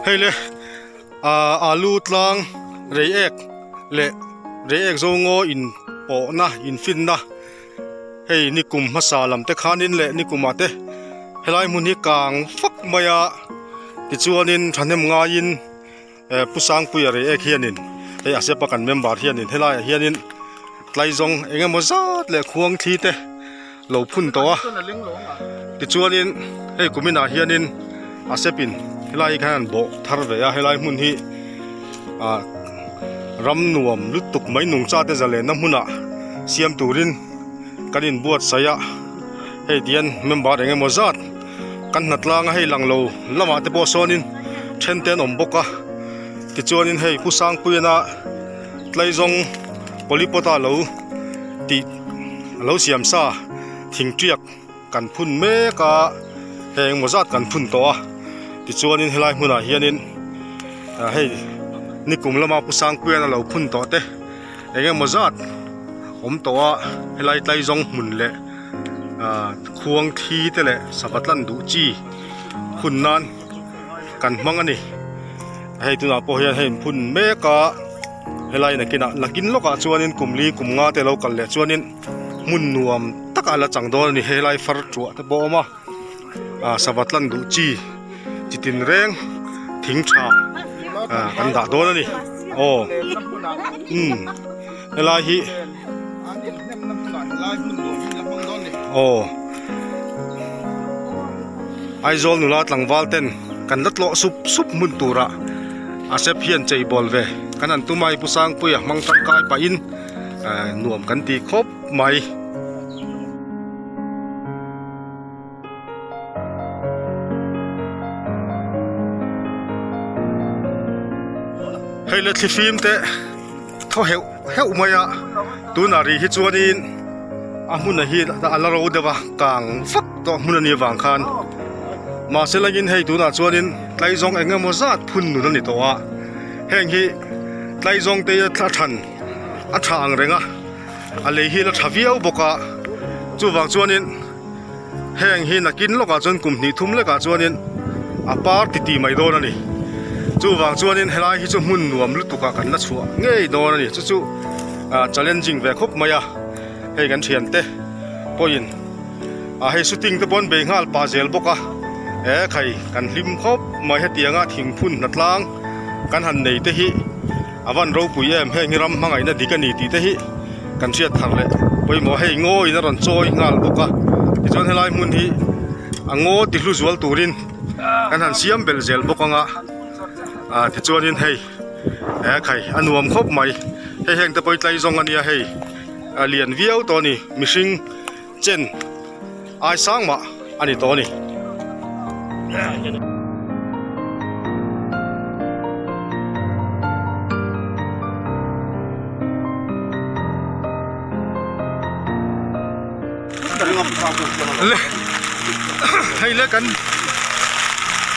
Hei le alu tlang reiek leh reiek zo ngaw in pawhna in finna hei nikum hmasa lam te khanin leh nikum ah te helai hmun hi kang fak mai a tichuanin thahnem ngaiin Pu Sangpuia reiek hianin hei a sepa kan member hianin helaiah hianin tlaizawng eng emaw zat leh khuang thli te lo phun tawh a tichuanin hei kuminah hianin a sepin helai hi khan an bawh thar ve a helai hmun hi ah ram nuam lutuk mai nungcha te zalenna hmunah siam turin kan inbuatsaih a hei tihian member eng emaw zat kan hnatlang a hei lang lo lamah te pawh sawnin then te an awm bawk a tichuanin hei Pu Sangpuiana tlaizawng polypot a lo tih a lo siam sa thing tiak kan phun mek a hei engmaw zat kan phun tawh a tichuanin helai hmunah hianin ah hei nikum lama Pu Sangpuiana lo phun tawh te eng emaw zat awm tawh a helai tlaizawng hmun leh ah khuang thli te leh sava tlan duh chi hun nan kan hmang a ni hei tunah pawh hian hei phun mek a helai nakinah nakin lawkah chuanin kum li kum nga te lo kal leh chuanin hmun nuam takah la chang dawn a ni helai far tuah te pawh a awm a ah sava tlan duh chi chi tin reng thing tha ah kan dah dawn a ni aw umm helai hi aw Aizawl nula tlangval ten kan la tlawh sup sup hmun turah a sep hian chei bawl ve kan han tum a hei Pu Sangpuia hmang tangkai pahin nuam kan ti khawp mai. Hei le thlifim te thaw heuh heuh mai a tunah rih hi chuanin a hmun ah hi a la ro deuh a kang vak tawh hmun a nih avang khan mahse langin hei tunah chuanin tlaizawng eng emaw zat phun nun a ni tawh a heng hi tlaizawng te a than a tha ang reng a a lei hi la tha viau bawk a chuvang chuanin heng hi nakin lawkah chuan kum hnih thum lekah chuanin a par ti ti mai dawn a ni chuvang chuanin helai hi chu hmun nuam lutuk ah kan la chhuah ngei dawn a ni chu chu ah challenging ve khawp mai a hei kan thiante pawhin ah hei shooting te pawh an bei nghal pah zel bawk a he khai kan hlim khawp mai hetianga thingphun hnatlang kan han nei te hi. A van ropui em heng hi ram hmangaihna dik a ni tih te hi kan hriat thar leh pawimawh hei ngawiin a rawn chawi nghal bawk a tichuan helai hmun hi a ngaw ti hlu zual turin kan han siam belh zel bawk ang a ah tichuanin hei he khai a nuam khawp mai hei heng te pawh hi tlai zawng a nia hei a lian viau tawh a ni mihring chen ai sang mah a ni tawh a ni. Le hei le kan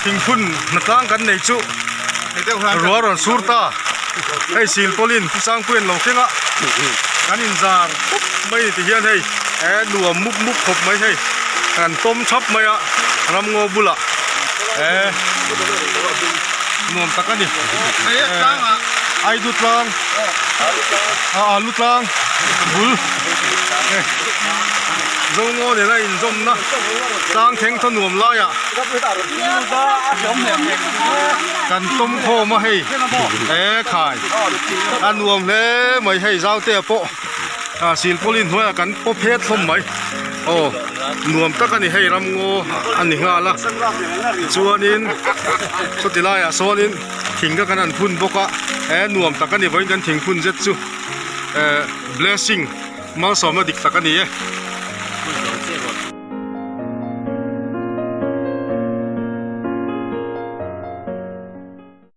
thingphun hnatlang kan nei chu ruah rawn sur ta hei silpawlin pu sangpuian lo thleng a kan inzar khup mai ni tihian hei he nuam mup mup khawp mai hei kan tawm thap mai a ramngaw bulah he nuam tak a ni Aidu tlang a alu tlang bul Zongaw nena inzawmna tlang thleng thaw nuam laiah kan tawm khawm a hei he khai a nuam hle mai hei zautea pawh ah silpawlin hnuaiah kan paw phet hlawm mai aw nuam tak a ni hei ramngaw a ni nghal a chuanin sawti laiah sawnin thing kha kan han phun bawk a he nuam tak a ni vawiin kan thing phun zet chu eh blessing malsawmna dik tak a ni e.